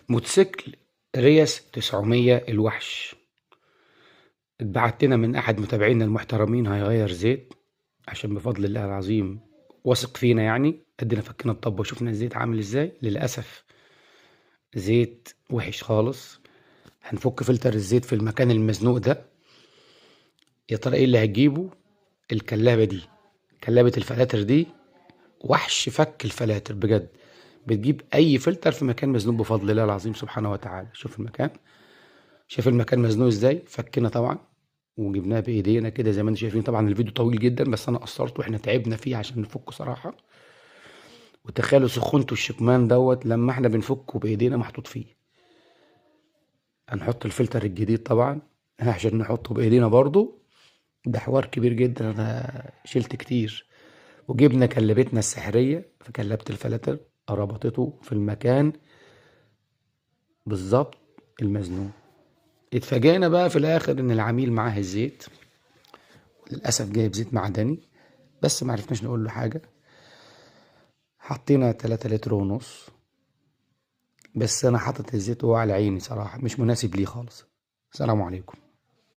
موتوسيكل رياس 900 الوحش اتبعت لنا من احد متابعينا المحترمين، هيغير زيت عشان بفضل الله العظيم واثق فينا. يعني قدنا فكينا الطبة وشفنا الزيت عامل ازاي. للأسف زيت وحش خالص. هنفك فلتر الزيت في المكان المزنوق ده. يا ترى ايه اللي هتجيبه؟ الكلابة دي، كلابة الفلاتر دي، وحش فك الفلاتر بجد. بتجيب اي فلتر في مكان مزنوق بفضل الله العظيم سبحانه وتعالى. شوف المكان، شايف المكان مزنوق ازاي؟ فكنا طبعا وجبناه بايدينا كده زي ما انتم شايفين. طبعا الفيديو طويل جدا بس انا قصرت واحنا تعبنا فيه عشان نفكه صراحة. وتخيلوا سخونته الشكمان دوت لما احنا بنفكه بايدينا محطوط فيه. هنحط الفلتر الجديد طبعا عشان نحطه بايدينا برضو. ده حوار كبير جدا، انا شلت كتير. وجبنا كلبتنا السحرية في كلبة الفلاتر، ربطته في المكان بالظبط المزنوق. اتفاجئنا بقى في الاخر ان العميل معاه الزيت، للاسف جايب زيت معدني بس ما عرفناش نقول له حاجة. حطينا 3 لتر ونص، بس انا حاطط الزيت وهو على عيني صراحة، مش مناسب ليه خالص. السلام عليكم.